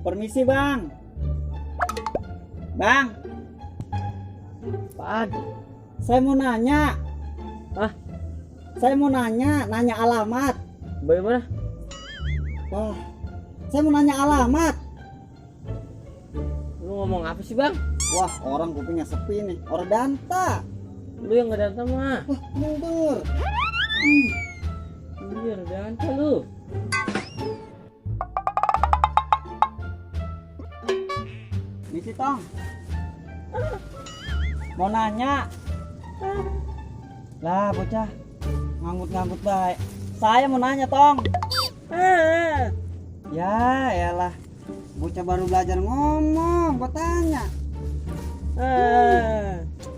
Permisi bang. Bang, Apaan? saya mau nanya. Hah? Saya mau nanya alamat. Bagaimana? Wah, saya mau nanya alamat. Lu ngomong apa sih bang? Wah, orang kupingnya sepi nih. Orang danta. Lu yang gak datang mah. Wah, mundur. Iya, datang lu. Misi tong. Mau nanya. Lah bocah nganggut-nganggut baik. Saya mau nanya tong. Ya elah, bocah baru belajar ngomong, gua tanya.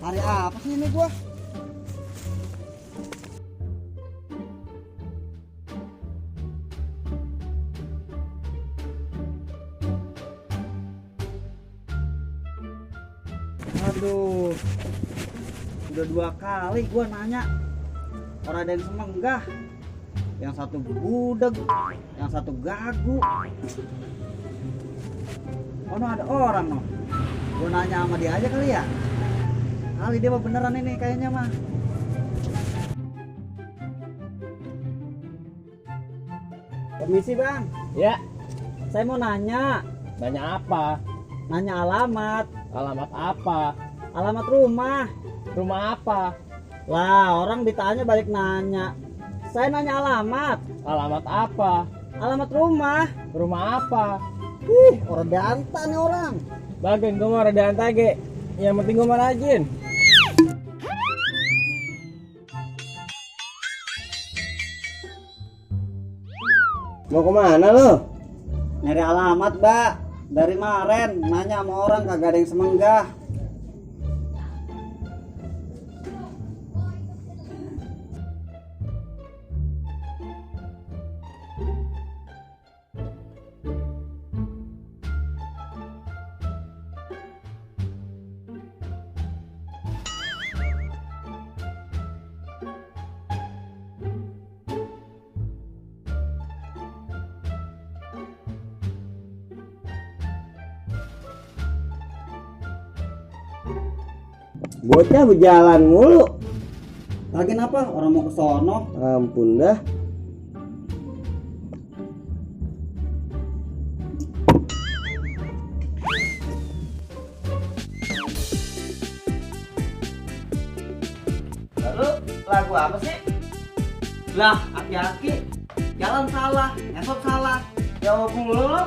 Hari apa sih ini gua? Aduh, udah 2 kali gua nanya, orang ada yang semenggah, yang satu budeg, yang satu gagu. Oh no, ada orang no. Gua nanya sama dia aja kali ya. Kali dia mah beneran ini kayaknya mah. Permisi bang. Ya, Saya mau nanya. nanya apa? Nanya alamat. Alamat apa? Alamat rumah. Rumah apa? Lah orang ditanya balik nanya. Saya nanya alamat. Alamat apa? Alamat rumah. Rumah apa? Orang danta nih orang. Bagian gue mau rada antage. Yang penting gue mau rajin. Mau kemana lu? Nyari alamat, Mbak. Dari kemarin nanya sama orang kagak ada yang semenggah. Bocah berjalan mulu. Lagi apa? Orang mau ke sono. Ampun dah. Lalu lagu apa sih? Lah, aki-aki. Jalan salah, esok salah. Jawab mulu lo.